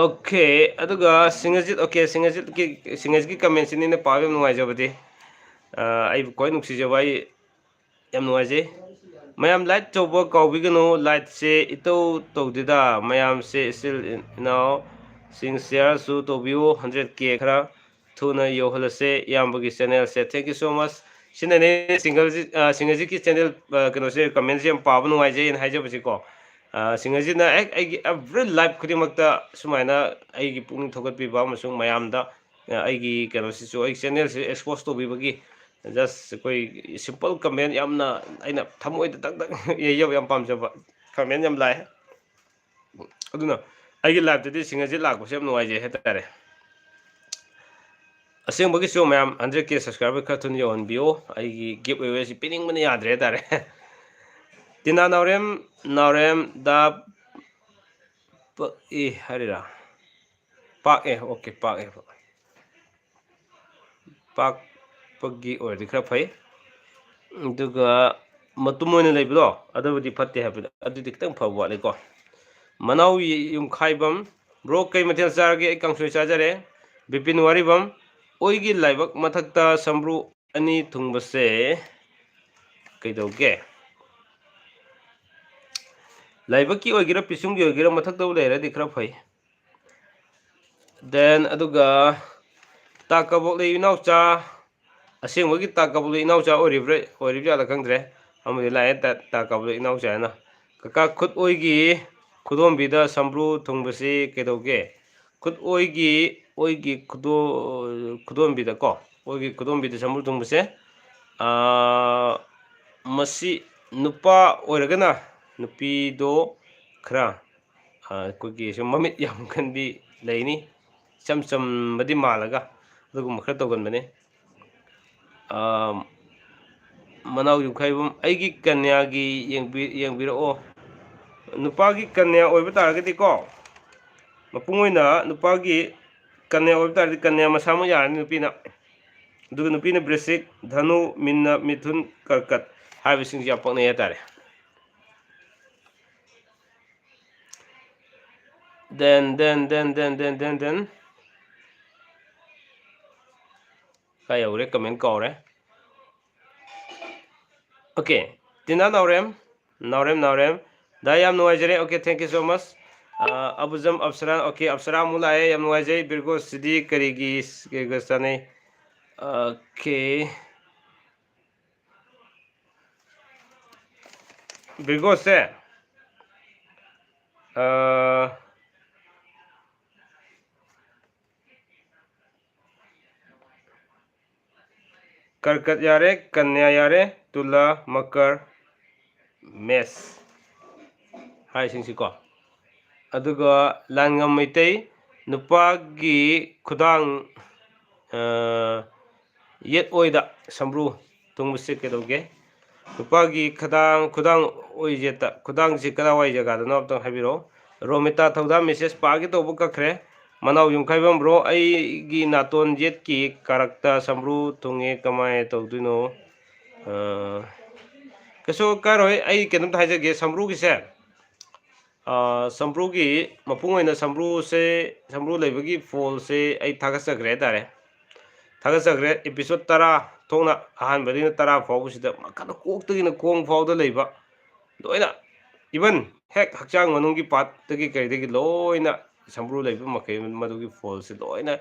ꯑꯣꯀꯦ, ꯑꯗꯨꯒ ꯁꯤꯡꯍꯖꯤꯠ, ꯑꯣꯀꯦ, ꯁꯤꯡꯍꯖꯤꯠꯀꯤ, ꯁꯤꯡꯍꯖꯤꯠꯀꯤ ꯀꯃꯦꯟꯁꯤꯅꯤꯅ ꯄꯥꯕ ꯌꯥꯝ ꯅꯨꯡꯉꯥꯏꯖꯕꯗꯤ꯫ ꯑ, ꯑꯩꯕꯨ ꯈ꯭ꯋꯥꯏ ꯅꯨꯡꯁꯤꯖꯕ, ꯑꯩ ꯌꯥꯝ ꯅꯨꯡꯉꯥꯏꯖꯩ꯫ ꯃꯌꯥꯝ ꯂꯥꯏꯛ ꯇꯧꯕ ꯀꯥꯎꯕꯤꯒꯅꯨ, ꯂꯥꯏꯛꯁꯦ ꯏꯇꯧ ꯇꯧꯗꯦꯗ꯫ ꯃꯌꯥꯝꯁꯦ ꯏꯆꯤꯜ ꯏꯅꯥꯎꯁꯤꯡ ꯁꯤꯌꯥꯔꯁꯨ ꯇꯧꯕꯤꯌꯨ, ꯍꯟꯗ꯭ꯔꯦꯠ ꯀꯦ ꯈꯔ ꯊꯨꯅ ꯌꯧꯍꯜꯂꯁꯦ꯫ ꯏꯌꯥꯝꯕꯒꯤ ꯆꯦꯅꯦꯜꯁꯦ, thank you so much꯫ ꯁꯤꯅꯅꯦ ꯁꯤꯡꯍꯖꯤꯠ, ꯑ, ꯁꯤꯡꯍꯖꯤꯠꯀꯤ ꯆꯦꯅꯦꯜ, ꯑ, ꯀꯩꯅꯣꯁꯦ, ꯀꯃꯦꯟꯁꯦ ꯌꯥꯝ ꯄꯥꯕ ꯅꯨꯡꯉꯥꯏꯖꯩꯅ ꯍꯥꯏꯖꯕꯁꯤꯀꯣ꯫ ꯑ, ꯁꯤꯡꯍꯖꯤꯠꯅ ꯍꯦꯛ ꯑꯩꯒꯤ ꯑꯦꯚ꯭ꯔꯤ ꯂꯥꯏꯐ ꯈꯨꯗꯤꯡꯃꯛꯇ ꯁꯨꯃꯥꯏꯅ ꯑꯩꯒꯤ ꯄꯨꯛꯅꯤꯡ ꯊꯧꯒꯠꯄꯤꯕ ꯑꯃꯁꯨꯡ ꯃꯌꯥꯝꯗ, ꯑ, ꯑꯩꯒꯤ ꯀꯩꯅꯣꯁꯤꯁꯨ, ꯑꯩꯒꯤ ꯆꯦꯅꯦꯜꯁꯤ ꯑꯦꯛꯁꯄꯣꯖ ꯇꯧꯕꯤꯕꯒꯤ, ꯖꯁ ꯑꯩꯈꯣꯏ ꯁꯤꯝꯄꯜ ꯀꯃꯦꯟ, ꯌꯥꯝꯅ ꯑꯩꯅ ꯊꯃꯣꯏꯗ ꯇꯛ ꯇꯛ ꯌꯩꯖꯕ ꯌꯥꯝ ꯄꯥꯝꯖꯕ ꯀꯃꯦꯟ ꯌꯥꯝ ꯂꯥꯛꯑꯦ꯫ ꯑꯗꯨꯅ ꯑꯩꯒꯤ ꯂꯥꯏꯐꯇꯗꯤ ꯁꯤꯡꯍꯖꯤꯠ ꯂꯥꯛꯄꯁꯦ ꯌꯥꯝ ꯅꯨꯡꯉꯥꯏꯖꯩ ꯍꯥꯏꯇꯥꯔꯦ꯫ ꯑꯁꯦꯡꯕꯒꯤꯁꯨ ꯃꯌꯥꯝ ꯍꯟꯗ꯭ꯔꯦꯠ ꯀꯦ ꯁꯕꯁꯀ꯭ꯔꯥꯏꯕꯔ ꯈꯔ ꯊꯨꯅ ꯌꯧꯍꯟꯕꯤꯌꯨ꯫ ꯑꯩꯒꯤ ꯒꯤꯐ ꯑꯦꯋꯦꯁꯤ ꯄꯤꯅꯤꯡꯕꯅ ꯌꯥꯗ꯭ꯔꯦ ꯍꯥꯏꯇꯥꯔꯦ꯫ ꯇꯤꯅꯥ ꯅꯥꯎꯔꯦꯝ, ꯅꯥꯎꯔꯦꯝ ꯗ ꯄ-, ꯏ ꯍꯥꯏꯔꯤꯔꯥ? ꯄꯥꯛꯑꯦ, ꯑꯣꯀꯦ, ꯄꯥꯛꯑꯦ꯫ ꯄꯥꯛꯄꯒꯤ ꯑꯣꯏꯔꯗꯤ ꯈꯔ ꯐꯩ꯫ ꯑꯗꯨꯒ ꯃꯇꯨꯝ ꯑꯣꯏꯅ ꯂꯩꯕꯗꯣ, ꯑꯗꯨꯕꯨꯗꯤ ꯐꯠꯇꯦ ꯍꯥꯏꯕꯗꯣ, ꯑꯗꯨꯗꯤ ꯈꯤꯇꯪ ꯐꯕ ꯋꯥꯠꯂꯤꯀꯣ꯫ ꯃꯅꯥꯎ ꯌꯨꯝꯈꯥꯏꯕꯝ, ꯕ꯭ꯔꯣ, ꯀꯩ ꯃꯊꯦꯜ ꯆꯥꯔꯒꯦ? ꯑꯩ ꯀꯥꯡꯁꯣꯏ ꯆꯥꯖꯔꯦ꯫ ꯕꯤꯄꯤꯟ ꯋꯥꯔꯤꯕꯝ, ꯑꯣꯏꯒꯤ ꯂꯥꯏꯕꯛ ꯃꯊꯛꯇ ꯁꯝꯕ꯭ꯔꯨ ꯑꯅꯤ ꯊꯨꯡꯕꯁꯦ ꯀꯩꯗꯧꯒꯦ? ꯂꯥꯏꯕꯛꯀꯤ ꯑꯣꯏꯒꯦꯔꯥ, ꯄꯤꯁꯨꯝꯒꯤ ꯑꯣꯏꯒꯦꯔꯥ, ꯃꯊꯛꯇꯕꯨ ꯂꯩꯔꯗꯤ ꯈꯔ ꯐꯩ꯫ Then, ꯑꯗꯨꯒ ꯇꯥ ꯀꯕꯣꯛꯂꯩ ꯏꯅꯥꯎꯆꯥ, ꯑꯁꯦꯡꯕꯒꯤ ꯇꯥ ꯀꯕꯣꯛꯂꯩ ꯏꯅꯥꯎꯆꯥ ꯑꯣꯏꯔꯤꯕ꯭ꯔꯥ, ꯑꯣꯏꯔꯤꯕ ꯖꯥꯠꯂꯥ ꯈꯪꯗ꯭ꯔꯦ꯫ ꯑꯃꯗꯤ ꯂꯥꯛꯑꯦ, ꯇꯥ, ꯇꯥ ꯀꯕꯣꯛꯂꯩ ꯏꯅꯥꯎꯆꯥ ꯍꯥꯏꯅ꯫ ꯀꯀꯥ, ꯈꯨꯠ ꯑꯣꯏꯒꯤ ꯈꯨꯗꯣꯝꯕꯤꯗ ꯁꯝꯕ꯭ꯔꯨ ꯊꯨꯡꯕꯁꯤ ꯀꯩꯗꯧꯒꯦ? ꯈꯨꯠ ꯑꯣꯏꯒꯤ, ꯑꯣꯏꯒꯤ ꯈꯨꯗꯣ-, ꯈꯨꯗꯣꯝꯕꯤꯗꯀꯣ, ꯑꯣꯏꯒꯤ ꯈꯨꯗꯣꯝꯕꯤꯗ ꯁꯝꯕ꯭ꯔꯨ ꯊꯨꯡꯕꯁꯦ, ꯑꯥ, ꯃꯁꯤ ꯅꯨꯄꯥ ꯑꯣꯏꯔꯒꯅ ꯅꯨꯄꯤꯗꯣ ꯈꯔ, ꯑꯥ, ꯑꯩꯈꯣꯏꯒꯤ ꯁꯨꯝ ꯃꯃꯤꯠ ꯌꯥꯝ ꯀꯟꯕꯤ ꯂꯩꯅꯤ, ꯏꯆꯝ ꯆꯝꯕꯗꯤ ꯃꯥꯜꯂꯒ ꯑꯗꯨꯒꯨꯝꯕ ꯈꯔ ꯇꯧꯒꯟꯕꯅꯤ꯫ ꯑꯥ, ꯃꯅꯥꯎ ꯌꯨꯝꯈꯥꯏꯕꯝ, ꯑꯩꯒꯤ ꯀꯟꯌꯥꯒꯤ ꯌꯦꯡꯕꯤ-, ꯌꯦꯡꯕꯤꯔꯛꯑꯣ꯫ ꯅꯨꯄꯥꯒꯤ ꯀꯟꯌꯥ ꯑꯣꯏꯕ ꯇꯥꯔꯒꯗꯤꯀꯣ, ꯃꯄꯨꯡ ꯑꯣꯏꯅ ꯅꯨꯄꯥꯒꯤ ꯀꯟꯌꯥ ꯑꯣꯏꯕ ꯇꯥꯔꯗꯤ ꯀꯟꯌꯥ ꯃꯁꯥꯃꯛ ꯌꯥꯔꯅꯤ ꯅꯨꯄꯤꯅ꯫ ꯑꯗꯨꯒ ꯅꯨꯄꯤꯅ ꯕ꯭ꯔꯤꯁꯤꯛ, ꯙꯅꯨ, ꯃꯤꯟꯅ, ꯃꯤꯊꯨꯟ, ꯀꯔꯀꯠ ꯍꯥꯏꯕꯁꯤꯡꯁꯤ ꯌꯥꯝ ꯄꯛꯅꯩ ꯍꯥꯏꯇꯥꯔꯦ꯫ Then, then, then, then, then, then, then. ꯀꯥꯏ ꯌꯧꯔꯦ? Comment ꯀꯥꯎꯔꯦ꯫ Okay, ꯇꯤꯅꯥ ꯅꯥꯎꯔꯦꯝ, ꯅꯥꯎꯔꯦꯝ, ꯅꯥꯎꯔꯦꯝ꯫ ꯗꯥ, ꯌꯥꯝ ꯅꯨꯡꯉꯥꯏꯖꯔꯦ꯫ Okay, thank you so much꯫ Ah, ꯑꯕꯨꯖꯝ Apsara, okay, Apsara ꯑꯃꯨꯛ ꯂꯥꯛꯑꯦ, ꯌꯥꯝ ꯅꯨꯡꯉꯥꯏꯖꯩ꯫ ꯕꯤꯔꯒꯣꯁꯁꯤꯗꯤ ꯀꯔꯤꯒꯤ, ꯀꯔꯤꯒ ꯆꯥꯟꯅꯩ? Okay꯫ ꯕꯤꯔꯒꯣꯁꯁꯦ, ꯑꯥ, ꯀꯔꯀꯠ ꯌꯥꯔꯦ, ꯀꯟꯌꯥ ꯌꯥꯔꯦ, ꯇꯨꯂꯥ, ꯃꯀꯔ, ꯃꯦꯁ ꯍꯥꯏꯔꯤꯁꯤꯡꯁꯤꯀꯣ꯫ ꯑꯗꯨꯒ ꯂꯥꯟꯉꯝ ꯃꯩꯇꯩ, ꯅꯨꯄꯥꯒꯤ ꯈꯨꯗꯥꯡ, ꯑ, ꯌꯦꯠ ꯑꯣꯏꯗ ꯁꯝꯕ꯭ꯔꯨ ꯇꯣꯡꯕꯁꯦ ꯀꯩꯗꯧꯒꯦ? ꯅꯨꯄꯥꯒꯤ ꯈꯗꯥꯡ, ꯈꯨꯗꯥꯡ ꯑꯣꯏ ꯌꯦꯠꯇ, ꯈꯨꯗꯥꯡꯁꯤ ꯀꯗꯥꯏꯋꯥꯏ ꯖꯒꯥꯗꯅꯣ ꯑꯝꯇꯪ ꯍꯥꯏꯕꯤꯔꯛꯑꯣ꯫ ꯔꯣꯃꯤꯇꯥ ꯊꯧꯗꯥꯝ message ꯄꯥꯒꯦ ꯇꯧꯕ ꯀꯛꯈ꯭ꯔꯦ꯫ ꯃꯅꯥꯎ ꯌꯨꯝꯈꯥꯏꯕꯝ bro, ꯑꯩꯒꯤ ꯅꯥꯇꯣꯟ ꯌꯦꯠꯀꯤ ꯀꯥꯔꯛꯇ ꯁꯝꯕ꯭ꯔꯨ ꯊꯨꯡꯉꯦ, ꯀꯃꯥꯏꯅ ꯇꯧꯗꯣꯏꯅꯣ? ꯑ, ꯀꯩꯁꯨ ꯀꯥꯏꯔꯣꯏ, ꯑꯩ ꯀꯩꯅꯣꯝꯇ ꯍꯥꯏꯖꯒꯦ, ꯁꯝꯕ꯭ꯔꯨꯒꯤꯁꯦ, ꯑ, ꯁꯝꯕ꯭ꯔꯨꯒꯤ ꯃꯄꯨꯡ ꯑꯣꯏꯅ ꯁꯝꯕ꯭ꯔꯨꯁꯦ, ꯁꯝꯕ꯭ꯔꯨ ꯂꯩꯕꯒꯤ ꯐꯣꯜꯁꯦ ꯑꯩ ꯊꯥꯒꯠꯆꯈ꯭ꯔꯦ ꯍꯥꯏꯇꯥꯔꯦ꯫ ꯊꯥꯒꯠꯆꯈ꯭ꯔꯦ꯫ Episode ꯇꯔꯥ ꯊꯣꯛꯅ ꯑꯍꯥꯟꯕꯗꯒꯤꯅ ꯇꯔꯥ ꯐꯥꯎꯕꯁꯤꯗ ꯃꯈꯜ ꯀꯣꯛꯇꯒꯤꯅ ꯈꯣꯡ ꯐꯥꯎꯗ ꯂꯩꯕ ꯂꯣꯏꯅ, even ꯍꯦꯛ ꯍꯛꯆꯥꯡ ꯃꯅꯨꯡꯒꯤ partꯇꯒꯤ ꯀꯔꯤꯗꯒꯤ ꯂꯣꯏꯅ ꯁꯝꯕ꯭ꯔꯨ ꯂꯩꯕ ꯃꯈꯩ ꯃꯗꯨꯒꯤ ꯐꯣꯜꯁꯦ ꯂꯣꯏꯅ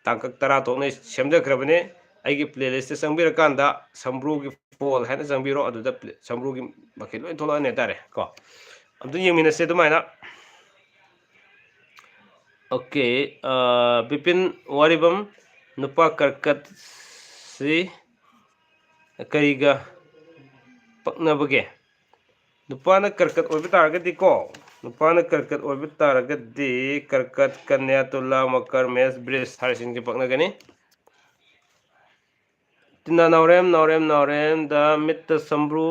ꯇꯥꯡꯀꯛ ꯇꯔꯥ ꯊꯣꯛꯅ ꯁꯦꯝꯖꯈ꯭ꯔꯕꯅꯦ꯫ ꯑꯩꯒꯤ playlistꯇ ꯆꯪꯕꯤꯔꯀꯥꯟꯗ ꯁꯝꯕ꯭ꯔꯨꯒꯤ ꯐꯣꯜ ꯍꯥꯏꯅ ꯆꯪꯕꯤꯔꯣ, ꯑꯗꯨꯗ play-, ꯁꯝꯕ꯭ꯔꯨꯒꯤ ꯃꯈꯩ ꯂꯣꯏ ꯊꯣꯛꯂꯛꯑꯅꯤ ꯍꯥꯏꯇꯥꯔꯦ ꯀꯣ꯫ ꯑꯝꯇ ꯌꯦꯡꯃꯤꯟꯅꯁꯦ ꯑꯗꯨꯃꯥꯏꯅ꯫ Okay, ꯑ, ꯕꯤꯄꯤꯟ ꯋꯥꯔꯤꯕꯝ, ꯅꯨꯄꯥ ꯀꯔꯀꯠꯁꯤ ꯀꯔꯤꯒ ꯄꯛꯅꯕꯒꯦ? ꯅꯨꯄꯥꯅ ꯀꯔꯀꯠ ꯑꯣꯏꯕ ꯇꯥꯔꯒꯗꯤꯀꯣ, ꯅꯨꯄꯥꯅ ꯀꯔꯀꯠ ꯑꯣꯏꯕ ꯇꯥꯔꯒꯗꯤ ꯀꯔꯀꯠ, ꯀꯟꯌꯥ, ꯇꯨꯂꯥ, ꯃꯀꯔ, ꯃꯦꯁ, ꯕ꯭ꯔꯤꯖ ꯍꯥꯏꯔꯤꯁꯤꯡꯁꯦ ꯄꯛꯅꯒꯅꯤ꯫ ꯇꯤꯅꯥ ꯅꯥꯎꯔꯦꯝ, ꯅꯥꯎꯔꯦꯝ, ꯅꯥꯎꯔꯦꯝꯗ ꯃꯤꯠꯇ ꯁꯝꯕ꯭ꯔꯨ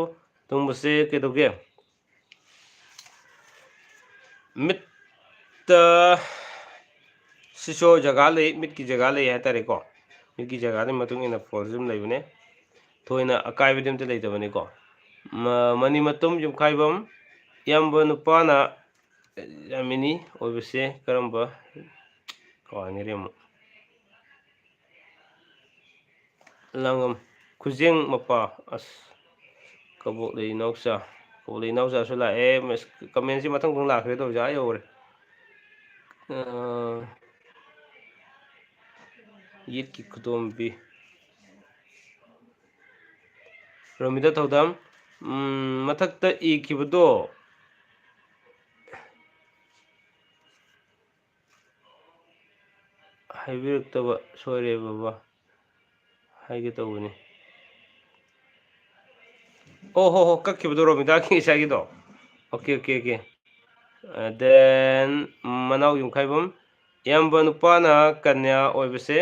ꯊꯨꯡꯕꯁꯦ ꯀꯩꯗꯧꯒꯦ? ꯃꯤꯠꯇ ꯁꯤꯁꯨ ꯖꯒꯥ ꯂꯩ, ꯃꯤꯠꯀꯤ ꯖꯒꯥ ꯂꯩ ꯍꯥꯏꯇꯥꯔꯦꯀꯣ꯫ ꯃꯤꯠꯀꯤ ꯖꯒꯥꯗꯨꯒꯤ ꯃꯇꯨꯡ ꯏꯟꯅ ꯐꯣꯜꯁꯨ ꯑꯗꯨꯝ ꯂꯩꯕꯅꯦ꯫ ꯊꯣꯏꯅ ꯑꯀꯥꯏꯕꯗꯤ ꯑꯝꯇ ꯂꯩꯇꯕꯅꯤꯀꯣ꯫ ꯃ-, ꯃꯅꯤꯃꯇꯨꯝ ꯌꯨꯝꯈꯥꯏꯕꯝ, ꯏꯌꯥꯝꯕ ꯅꯨꯄꯥꯅ ꯌꯥꯃꯤꯅꯤ ꯑꯣꯏꯕꯁꯦ ꯀꯔꯝꯕ? ꯀꯥꯎꯅꯤꯔꯦ ꯑꯃꯨꯛ꯫ ꯂꯥꯡꯉꯝ, ꯈꯨꯖꯦꯡ ꯃꯄꯥ꯫ ꯑꯁ, ꯀꯕꯣꯛꯂꯩ ꯏꯅꯥꯎꯆꯥ꯫ ꯀꯕꯣꯛꯂꯩ ꯏꯅꯥꯎꯆꯥꯁꯨ ꯂꯥꯛꯑꯦ꯫ ꯃꯦꯁ-, comment ꯁꯤ ꯃꯊꯪ ꯃꯊꯪ ꯂꯥꯛꯈ꯭ꯔꯦ ꯇꯧꯔꯤꯁꯦ, ꯑꯥ ꯌꯧꯈ꯭ꯔꯦ꯫ ꯑꯥ, ꯌꯦꯠꯀꯤ ꯈꯨꯗꯣꯝꯕꯤ꯫ ꯔꯣꯃꯤꯇꯥ ꯊꯧꯗꯥꯝ, ꯎꯝ, ꯃꯊꯛꯇ ꯏꯈꯤꯕꯗꯣ ꯍꯥꯏꯕꯤꯔꯛꯇꯕ ꯁꯣꯏꯔꯦ ꯕꯕꯥ, ꯍꯥꯏꯒꯦ ꯇꯧꯕꯅꯤ꯫ ꯑꯣ ꯍꯣ ꯍꯣ, ꯀꯛꯈꯤꯕꯗꯣ ꯔꯣꯃꯤꯇꯥꯒꯤ ꯉꯁꯥꯏꯒꯤꯗꯣ꯫ Okay, okay, okay. Then ꯃꯅꯥꯎ ꯌꯨꯝꯈꯥꯏꯕꯝ, ꯏꯌꯥꯝꯕ ꯅꯨꯄꯥꯅ ꯀꯟꯌꯥ ꯑꯣꯏꯕꯁꯦ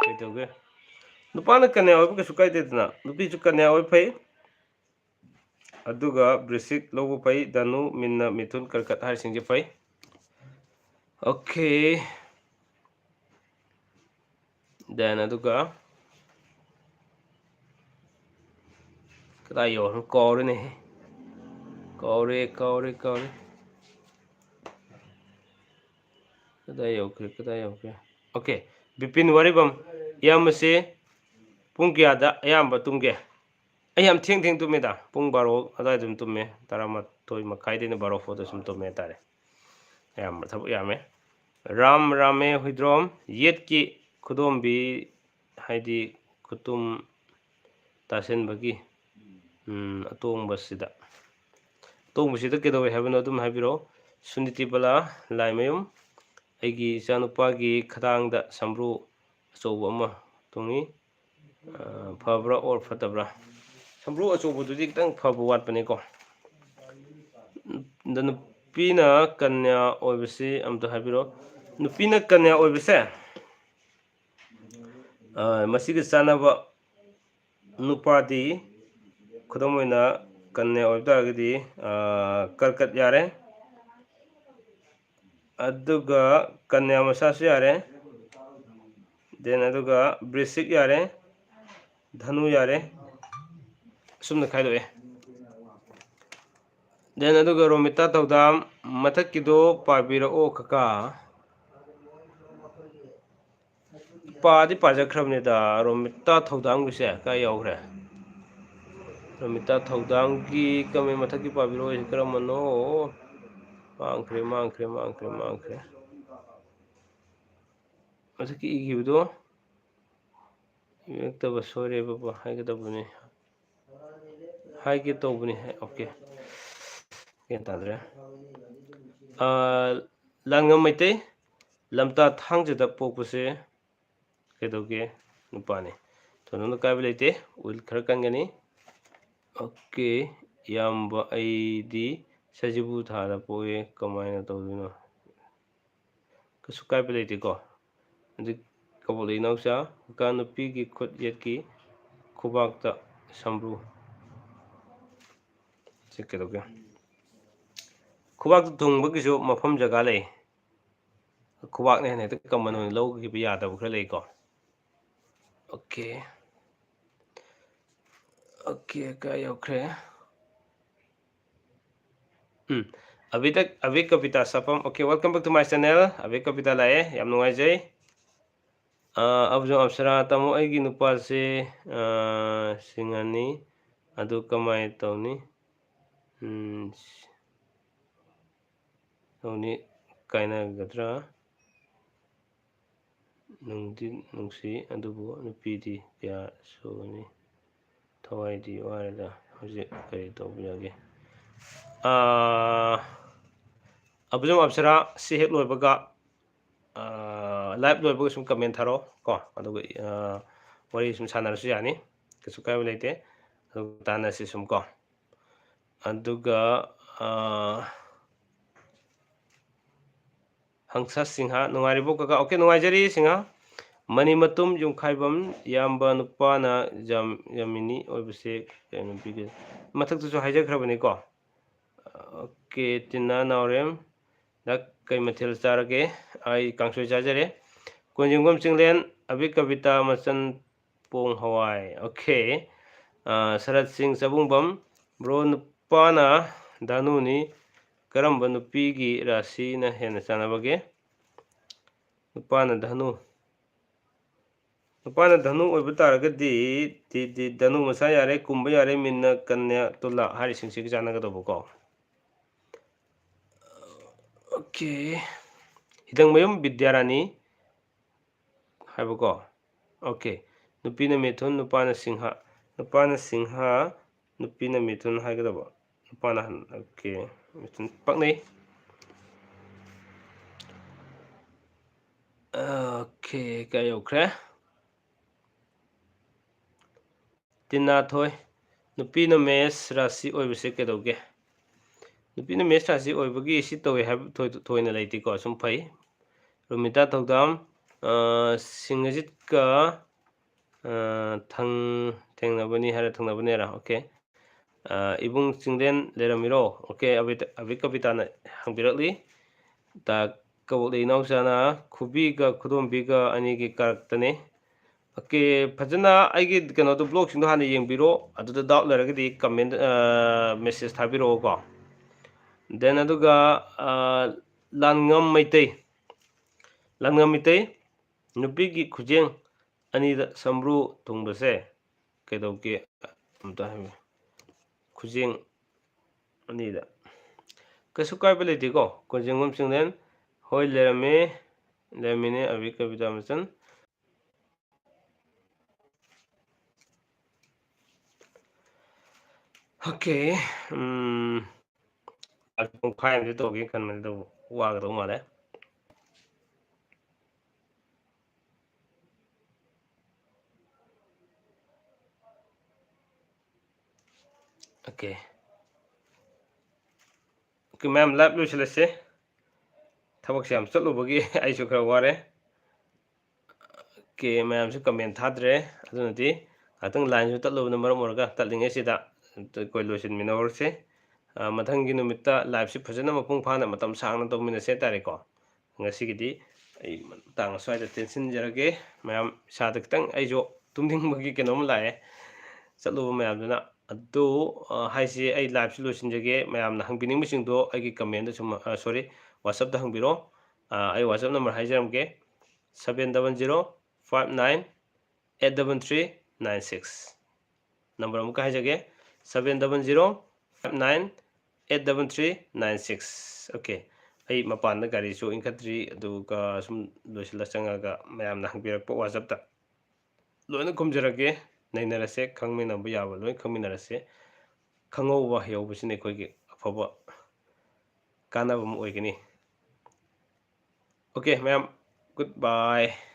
ꯀꯩꯗꯧꯒꯦ? ꯅꯨꯄꯥꯅ ꯀꯟꯌꯥ ꯑꯣꯏꯕ ꯀꯩꯁꯨ ꯀꯥꯏꯗꯦꯗꯅ, ꯅꯨꯄꯤꯁꯨ ꯀꯟꯌꯥ ꯑꯣꯏꯕ ꯐꯩ꯫ ꯑꯗꯨꯒ ꯕ꯭ꯔꯤꯁꯤꯛ ꯂꯧꯕ ꯐꯩ, ꯙꯅꯨ, ꯃꯤꯟꯅ, ꯃꯤꯊꯨꯟ, ꯀꯔꯀꯠ ꯍꯥꯏꯔꯤꯁꯤꯡꯁꯦ ꯐꯩ꯫ Okay. Then ꯑꯗꯨꯒ ꯀꯗꯥꯏ ꯌꯧꯔꯅꯣ? ꯀꯥꯎꯔꯦꯅꯦꯍꯦ꯫ ꯀꯥꯎꯔꯦ, ꯀꯥꯎꯔꯦ, ꯀꯥꯎꯔꯦ꯫ ꯀꯗꯥꯏ ꯌꯧꯈ꯭ꯔꯦ? ꯀꯗꯥꯏ ꯌꯧꯈ꯭ꯔꯦ? Okay. ꯕꯤꯄꯤꯟ ꯋꯥꯔꯤꯕꯝ, ꯏꯌꯥꯝꯕꯁꯦ ꯄꯨꯡ ꯀꯌꯥꯗ ꯑꯌꯥꯝꯕ ꯇꯨꯝꯒꯦ? ꯑꯩ ꯌꯥꯝ ꯊꯦꯡ ꯊꯦꯡ ꯇꯨꯝꯃꯦꯗ꯫ ꯄꯨꯡ ꯕꯥꯔꯣ ꯑꯗꯨꯋꯥꯏꯗ ꯑꯗꯨꯝ ꯇꯨꯝꯃꯦ꯫ ꯇꯔꯥꯃꯥꯊꯣꯏ ꯃꯈꯥꯏꯗꯩꯅ ꯕꯥꯔꯣ ꯐꯥꯎꯗ ꯁꯨꯝ ꯇꯨꯝꯃꯦ ꯍꯥꯏꯇꯥꯔꯦ꯫ ꯑꯌꯥꯝꯕ ꯊꯕꯛ ꯌꯥꯝꯃꯦ꯫ ꯔꯥꯝ ꯔꯥꯃꯦ ꯍꯨꯏꯗ꯭ꯔꯣꯝ, ꯌꯦꯠꯀꯤ ꯈꯨꯗꯣꯝꯕꯤ, ꯍꯥꯏꯗꯤ ꯈꯨꯇꯨꯝ ꯇꯥꯁꯤꯟꯕꯒꯤ, ꯎꯝ, ꯑꯇꯣꯡꯕꯁꯤꯗ꯫ ꯑꯇꯣꯡꯕꯁꯤꯗ ꯀꯩꯗꯧꯋꯦ ꯍꯥꯏꯕꯅꯣ ꯑꯗꯨꯝ ꯍꯥꯏꯕꯤꯔꯛꯑꯣ꯫ ꯁꯨꯅꯤꯇꯤ ꯕꯂꯥ ꯂꯥꯏꯃꯌꯨꯝ, ꯑꯩꯒꯤ ꯏꯆꯥꯅꯨꯄꯥꯒꯤ ꯈꯗꯥꯡꯗ ꯁꯝꯕ꯭ꯔꯨ ꯑꯆꯧꯕ ꯑꯃ ꯇꯣꯡꯉꯤ꯫ ꯑ, ꯐꯕ꯭ꯔꯥ or ꯐꯠꯇꯕ꯭ꯔꯥ? ꯁꯝꯕ꯭ꯔꯨ ꯑꯆꯧꯕꯗꯨꯗꯤ ꯈꯤꯇꯪ ꯐꯕ ꯋꯥꯠꯄꯅꯤꯀꯣ꯫ ꯑꯗ ꯅꯨꯄꯤꯅ ꯀꯟꯌꯥ ꯑꯣꯏꯕꯁꯤ ꯑꯝꯇ ꯍꯥꯏꯕꯤꯔꯣ꯫ ꯅꯨꯄꯤꯅ ꯀꯟꯌꯥ ꯑꯣꯏꯕꯁꯦ, ꯑ, ꯃꯁꯤꯒ ꯆꯥꯟꯅꯕ ꯅꯨꯄꯥꯗꯤ, ꯈꯨꯗꯝ ꯑꯣꯏꯅ ꯀꯟꯌꯥ ꯑꯣꯏꯕ ꯇꯥꯔꯒꯗꯤ, ꯑ, ꯀꯔꯀꯠ ꯌꯥꯔꯦ, ꯑꯗꯨꯒ ꯀꯟꯌꯥ ꯃꯆꯥꯁꯨ ꯌꯥꯔꯦ, then ꯑꯗꯨꯒ ꯕ꯭ꯔꯤꯁꯤꯛ ꯌꯥꯔꯦ, ꯙꯅꯨ ꯌꯥꯔꯦ, ꯑꯁꯨꯝꯅ ꯈꯥꯏꯗꯣꯛꯑꯦ꯫ Then ꯑꯗꯨꯒ ꯔꯣꯃꯤꯇꯥ ꯊꯧꯗꯥꯝ, ꯃꯊꯛꯀꯤꯗꯣ ꯄꯥꯕꯤꯔꯛꯑꯣ ꯀꯀꯥ꯫ ꯄꯥꯗꯤ ꯄꯥꯖꯈ꯭ꯔꯕꯅꯤꯗ, ꯔꯣꯃꯤꯇꯥ ꯊꯧꯗꯥꯝꯒꯤꯁꯦ ꯀꯥꯏ ꯌꯥꯎꯈ꯭ꯔꯦ? ꯔꯣꯃꯤꯇꯥ ꯊꯧꯗꯥꯝꯒꯤ comment ꯃꯊꯛꯀꯤ ꯄꯥꯕꯤꯔꯛꯑꯣ ꯍꯥꯏꯁꯦ ꯀꯔꯝꯕꯅꯣ? ꯃꯥꯡꯈ꯭ꯔꯦ, ꯃꯥꯡꯈ꯭ꯔꯦ, ꯃꯥꯡꯈ꯭ꯔꯦ, ꯃꯥꯡꯈ꯭ꯔꯦ꯫ ꯃꯊꯛꯀꯤ ꯏꯈꯤꯕꯗꯣ ꯏꯔꯛꯇꯕ ꯁꯣꯏꯔꯦ ꯕꯕꯥ, ꯍꯥꯏꯒꯗꯕꯅꯤ꯫ ꯍꯥꯏꯒꯦ ꯇꯧꯕꯅꯤ꯫ Okay, ꯒ꯭ꯌꯥꯟ ꯇꯥꯗ꯭ꯔꯦ꯫ ꯑꯥ, ꯂꯥꯡꯉꯝ ꯃꯩꯇꯩ, ꯂꯝꯇꯥ ꯊꯥꯡꯖꯗ ꯄꯣꯛꯄꯁꯦ ꯀꯩꯗꯧꯒꯦ? ꯅꯨꯄꯥꯅꯤ꯫ ꯊꯣꯏꯗꯣꯛꯅ ꯀꯥꯏꯕ ꯂꯩꯇꯦ, will ꯈꯔ ꯀꯟꯒꯅꯤ꯫ Okay, ꯏꯌꯥꯝꯕ, ꯑꯩꯗꯤ ꯁꯖꯤꯕꯨ ꯊꯥꯗ ꯄꯣꯛꯑꯦ, ꯀꯃꯥꯏꯅ ꯇꯧꯗꯣꯏꯅꯣ? ꯀꯩꯁꯨ ꯀꯥꯏꯕ ꯂꯩꯇꯦꯀꯣ꯫ ꯑꯗꯨ ꯀꯕꯣꯛꯂꯩ ꯏꯅꯥꯎꯆꯥ, ꯀꯀꯥ ꯅꯨꯄꯤꯒꯤ ꯈꯨꯠ ꯌꯦꯠꯀꯤ ꯈꯨꯕꯥꯛꯇ ꯁꯝꯕ꯭ꯔꯨ꯫ ꯁꯤ ꯀꯩꯗꯧꯒꯦ? ꯈꯨꯕꯥꯛꯇ ꯊꯨꯡꯕꯒꯤꯁꯨ ꯃꯐꯝ ꯖꯒꯥ ꯂꯩ꯫ ꯈꯨꯕꯥꯛꯅ ꯍꯦꯟꯅ ꯍꯦꯛꯇ common ꯑꯣꯏꯅ ꯂꯧꯈꯤꯕ ꯌꯥꯗꯕ ꯈꯔ ꯂꯩꯀꯣ꯫ Okay꯫ Okay, ꯀꯥꯏ ꯌꯧꯈ꯭ꯔꯦ? ꯎꯝ, ꯑꯕꯤꯗ, ꯑꯕꯤ ꯀꯕꯤꯇꯥ ꯁꯥꯐꯝ꯫ Okay, welcome back to my channel. ꯑꯕꯤ ꯀꯕꯤꯇꯥ ꯂꯥꯛꯑꯦ, ꯌꯥꯝ ꯅꯨꯡꯉꯥꯏꯖꯩ꯫ ꯑꯥ, ꯑꯕꯨꯖꯝ ꯑꯞꯁꯔꯥ, ꯇꯥꯃꯣ, ꯑꯩꯒꯤ ꯅꯨꯄꯥꯁꯦ, ꯑꯥ, ꯁꯤꯡꯉꯅꯤ, ꯑꯗꯨ ꯀꯃꯥꯏꯅ ꯇꯧꯅꯤ? ꯎꯝ, ꯇꯧꯅꯤ, ꯀꯥꯏꯅꯒꯗ꯭ꯔꯥ? ꯅꯨꯡꯗꯤ ꯅꯨꯡꯁꯤ, ꯑꯗꯨꯕꯨ ꯅꯨꯄꯤꯗꯤ ꯀꯌꯥ ꯁꯨꯒꯅꯤ? ꯊꯋꯥꯏꯗꯤ ꯋꯥꯔꯦꯗ, ꯍꯧꯖꯤꯛ ꯀꯔꯤ ꯇꯧꯕ ꯌꯥꯒꯦ? ꯑꯥ, ꯑꯕꯨꯖꯝ ꯑꯞꯁꯔꯥ, ꯁꯤ ꯍꯦꯛ ꯂꯣꯏꯕꯒ, ꯑꯥ, live ꯂꯣꯏꯕꯒ ꯁꯨꯝ comment ꯊꯥꯔꯛꯑꯣ ꯀꯣ, ꯑꯗꯨꯒ, ꯑꯥ, ꯋꯥꯔꯤ ꯁꯨꯝ ꯁꯥꯟꯅꯔꯁꯨ ꯌꯥꯅꯤ, ꯀꯩꯁꯨ ꯀꯥꯏꯕ ꯂꯩꯇꯦ꯫ ꯑꯗꯨꯒ ꯇꯥꯟꯅꯁꯤ ꯁꯨꯝ ꯀꯣ꯫ ꯑꯗꯨꯒ, ꯑꯥ, ꯍꯪꯁ ꯁꯤꯡꯍ, ꯅꯨꯡꯉꯥꯏꯔꯤꯕꯣ ꯀꯀꯥ? Okay, ꯅꯨꯡꯉꯥꯏꯖꯔꯤ ꯁꯤꯡꯍ꯫ ꯃꯅꯤꯃꯇꯨꯝ ꯌꯨꯝꯈꯥꯏꯕꯝ, ꯏꯌꯥꯝꯕ ꯅꯨꯄꯥꯅ ꯌꯥꯝ-, ꯌꯥꯃꯤꯅꯤ ꯑꯣꯏꯕꯁꯦ ꯀꯩꯅꯣ ꯄꯤꯒꯦ? ꯃꯊꯛꯇꯁꯨ ꯍꯥꯏꯖꯈ꯭ꯔꯕꯅꯤꯀꯣ꯫ Okay, ꯇꯤꯅꯥ ꯅꯥꯎꯔꯦꯝ, ꯗ ꯀꯩ ꯃꯊꯦꯜ ꯆꯥꯔꯒꯦ? ꯑꯩ ꯀꯥꯡꯁꯣꯏ ꯆꯥꯖꯔꯦ꯫ ꯀꯣꯟꯖꯦꯡꯕꯝ ꯆꯤꯡꯂꯦꯟ, ꯑꯕꯤ ꯀꯕꯤꯇꯥ ꯃꯆꯟ ꯄꯣꯡ ꯍꯋꯥꯏ꯫ Okay꯫ ꯑꯥ, ꯁꯔꯠ ꯁꯤꯡ ꯆꯕꯨꯡꯕꯝ, bro, ꯅꯨꯄꯥꯅ ꯙꯅꯨꯅꯤ꯫ ꯀꯔꯝꯕ ꯅꯨꯄꯤꯒꯤ ꯔꯥꯁꯤꯅ ꯍꯦꯟꯅ ꯆꯥꯟꯅꯕꯒꯦ? ꯅꯨꯄꯥꯅ ꯙꯅꯨ꯫ ꯅꯨꯄꯥꯅ ꯙꯅꯨ ꯑꯣꯏꯕ ꯇꯥꯔꯒꯗꯤ, ꯗꯤ, ꯗꯤ, ꯙꯅꯨ ꯃꯆꯥ ꯌꯥꯔꯦ, ꯀꯨꯝꯕ ꯌꯥꯔꯦ, ꯃꯤꯟꯅ, ꯀꯟꯌꯥ, ꯇꯨꯂꯥ ꯍꯥꯏꯔꯤꯁꯤꯡꯁꯤꯒ ꯆꯥꯟꯅꯒꯗꯧꯕꯀꯣ꯫ ꯑꯣꯀꯦ꯫ ꯍꯤꯗꯪꯃꯌꯨꯝ ꯕꯤꯗ꯭ꯌꯥꯔꯥꯅꯤ ꯍꯥꯏꯕꯀꯣ꯫ ꯑꯣꯀꯦ꯫ ꯅꯨꯄꯤꯅ ꯃꯤꯊꯨꯟ, ꯅꯨꯄꯥꯅ ꯁꯤꯡꯍ꯫ ꯅꯨꯄꯥꯅ ꯁꯤꯡꯍ, ꯅꯨꯄꯤꯅ ꯃꯤꯊꯨꯟ ꯍꯥꯏꯒꯗꯕ꯫ ꯅꯨꯄꯥꯅ ꯍꯟ-, ꯑꯣꯀꯦ꯫ ꯃꯤꯊꯨꯟ ꯄꯛꯅꯩ꯫ ꯑꯣꯀꯦ, ꯀꯌꯥ ꯌꯧꯈ꯭ꯔꯦ? ꯇꯤꯅꯥꯊꯣꯏ, ꯅꯨꯄꯤꯅ ꯃꯦꯁ ꯔꯥꯁꯤ ꯑꯣꯏꯕꯁꯦ ꯀꯩꯗꯧꯒꯦ? ꯅꯨꯄꯤꯅ ꯃꯦꯁ ꯔꯥꯁꯤ ꯑꯣꯏꯕꯒꯤ ꯁꯤ ꯇꯧꯋꯦ ꯍꯥꯏꯕ ꯊꯣꯏ-, ꯊꯣꯏꯅ ꯂꯩꯇꯦꯀꯣ, ꯁꯨꯝ ꯐꯩ꯫ ꯔꯣꯃꯤꯇꯥ ꯊꯧꯗꯥꯝ, ꯑ, ꯁꯤꯡꯍꯖꯤꯠꯀ, ꯑ, ꯊꯪ-, ꯊꯦꯡꯅꯕꯅꯤ ꯍꯥꯏꯔ ꯊꯪꯅꯕꯅꯦꯔꯥ? ꯑꯣꯀꯦ꯫ ꯑ, ꯏꯕꯨꯡ ꯆꯤꯡꯂꯦꯟ ꯂꯩꯔꯝꯃꯤꯔꯣ? ꯑꯣꯀꯦ, ꯑꯕꯤꯇ-, ꯑꯕꯤ ꯀꯕꯤꯇꯥꯅ ꯍꯪꯕꯤꯔꯛꯂꯤ꯫ ꯇ-, ꯀꯕꯣꯛꯂꯤ ꯏꯅꯥꯎꯆꯥꯅ ꯈꯨꯕꯤꯒ ꯈꯨꯗꯣꯝꯕꯤꯒ ꯑꯅꯤꯒꯤ ꯀꯔꯛꯇꯅꯤ꯫ ꯑꯣꯀꯦ, ꯐꯖꯅ ꯑꯩꯒꯤ ꯀꯩꯅꯣꯗꯣ, ꯕ꯭ꯂꯣꯛꯁꯤꯡꯗꯣ ꯍꯥꯟꯅ ꯌꯦꯡꯕꯤꯔꯣ, ꯑꯗꯨꯗ ꯗꯥꯎꯠ ꯂꯩꯔꯒꯗꯤ ꯀꯃꯦꯟ, ꯑ, ꯃꯦꯁꯦꯖ ꯊꯥꯕꯤꯔꯛꯑꯣꯀꯣ꯫ Then ꯑꯗꯨꯒ, ꯑ, ꯂꯥꯟꯉꯝ ꯃꯩꯇꯩ, ꯂꯥꯟꯉꯝ ꯃꯩꯇꯩ, ꯅꯨꯄꯤꯒꯤ ꯈꯨꯖꯦꯡ ꯑꯅꯤꯗ ꯁꯝꯕ꯭ꯔꯨ ꯊꯨꯡꯕꯁꯦ ꯀꯩꯗꯧꯒꯦ? ꯑꯝꯇ ꯍꯥꯏꯕꯤꯌꯨ꯫ ꯈꯨꯖꯦꯡ ꯑꯅꯤꯗ꯫ ꯀꯩꯁꯨ ꯀꯥꯏꯕ ꯂꯩꯇꯦꯀꯣ꯫ ꯀꯣꯟꯖꯦꯡꯕꯝ ꯆꯤꯡꯂꯦꯟ, ꯍꯣꯏ, ꯂꯩꯔꯝꯃꯦ, ꯂꯩꯔꯝꯃꯤꯅꯦ, ꯑꯕꯤ ꯀꯕꯤꯇꯥ ꯃꯆꯟ꯫ ꯑꯣꯀꯦ, ꯎꯝ, ꯄꯨꯡꯈꯥꯏ ꯑꯃꯗꯤ ꯇꯧꯒꯦ ꯈꯟꯕꯅꯦ, ꯑꯗꯨꯕꯨ ꯋꯥꯒꯗꯧ ꯃꯥꯜꯂꯦ꯫ ꯑꯣꯀꯦ꯫ ꯑꯣꯀꯦ, ꯃꯌꯥꯝ, ꯂꯥꯏꯚ ꯂꯣꯏꯁꯤꯜꯂꯁꯦ꯫ ꯊꯕꯛꯁꯦ ꯌꯥꯝ ꯆꯠꯂꯨꯕꯒꯤ ꯑꯩꯁꯨ ꯈꯔ ꯋꯥꯔꯦ꯫ ꯑꯣꯀꯦ, ꯃꯌꯥꯝꯁꯨ ꯀꯃꯦꯟ ꯊꯥꯗ꯭ꯔꯦ, ꯑꯗꯨꯅꯗꯤ ꯉꯥꯛꯇꯪ ꯂꯥꯏꯟꯁꯨ ꯇꯠꯂꯨꯕꯅ ꯃꯔꯝ ꯑꯣꯏꯔꯒ ꯇꯠꯂꯤꯉꯩꯁꯤꯗ ꯑꯩꯈꯣꯏ ꯂꯣꯏꯁꯤꯟꯃꯤꯟꯅꯍꯧꯔꯁꯦ꯫ ꯑ, ꯃꯊꯪꯒꯤ ꯅꯨꯃꯤꯠꯇ ꯂꯥꯏꯚꯁꯤ ꯐꯖꯅ ꯃꯄꯨꯡ ꯐꯥꯅ ꯃꯇꯝ ꯁꯥꯡꯅ ꯇꯧꯃꯤꯟꯅꯁꯦ ꯍꯥꯏꯇꯥꯔꯦꯀꯣ꯫ ꯉꯁꯤꯒꯤꯗꯤ ꯑꯩ ꯃꯇꯥꯡ ꯑꯁ꯭ꯋꯥꯏꯗ ꯇꯦꯟꯁꯤꯟꯖꯔꯒꯦ꯫ ꯃꯌꯥꯝ, ꯏꯁꯥꯗ ꯈꯤꯇꯪ ꯑꯩꯁꯨ ꯇꯨꯝꯅꯤꯡꯕꯒꯤ ꯀꯩꯅꯣꯝ ꯂꯥꯛꯑꯦ꯫ ꯆꯠꯂꯨꯕ ꯃꯌꯥꯝꯗꯨꯅ ꯑꯗꯨ ꯍꯥꯏꯁꯦ, ꯑꯩ ꯂꯥꯏꯞꯁꯤ ꯂꯣꯏꯁꯤꯟꯖꯒꯦ꯫ ꯃꯌꯥꯝꯅ ꯍꯪꯕꯤꯅꯤꯡꯕꯁꯤꯡꯗꯣ ꯑꯩꯒꯤ ꯀꯃꯦꯟꯗ ꯁꯨꯝ, ꯁꯣꯔꯤ, ꯋꯥꯆꯞꯇ ꯍꯪꯕꯤꯔꯣ꯫ ꯑꯩ ꯋꯥꯆꯞ number ꯍꯥꯏꯖꯔꯝꯒꯦ: seven double zero five nine eight double three nine six꯫ Number ꯑꯃꯨꯛꯀ ꯍꯥꯏꯖꯒꯦ: seven double zero five nine eight double three nine six꯫ Okay, ꯑꯩ ꯃꯄꯥꯟꯗ ꯒꯥꯔꯤꯁꯨ ꯏꯟꯈꯠꯇ꯭ꯔꯤ, ꯑꯗꯨꯒ ꯁꯨꯝ ꯂꯣꯏꯁꯤꯜꯂ ꯆꯪꯉꯒ ꯃꯌꯥꯝꯅ ꯍꯪꯕꯤꯔꯛꯄ ꯋꯥꯆꯞꯇ ꯂꯣꯏꯅ ꯈꯨꯝꯖꯔꯛꯀꯦ꯫ ꯅꯩꯅꯔꯁꯦ, ꯈꯪꯃꯤꯟꯅꯕ ꯌꯥꯕ ꯂꯣꯏ ꯈꯪꯃꯤꯟꯅꯔꯁꯦ꯫ ꯈꯪꯍꯧꯕ ꯍꯩꯍꯧꯕꯁꯤꯅ ꯑꯩꯈꯣꯏꯒꯤ ꯑꯐꯕ ꯀꯥꯟꯅꯕ ꯑꯃ ꯑꯣꯏꯒꯅꯤ꯫ ꯑꯣꯀꯦ ꯃꯌꯥꯝ, good bye꯫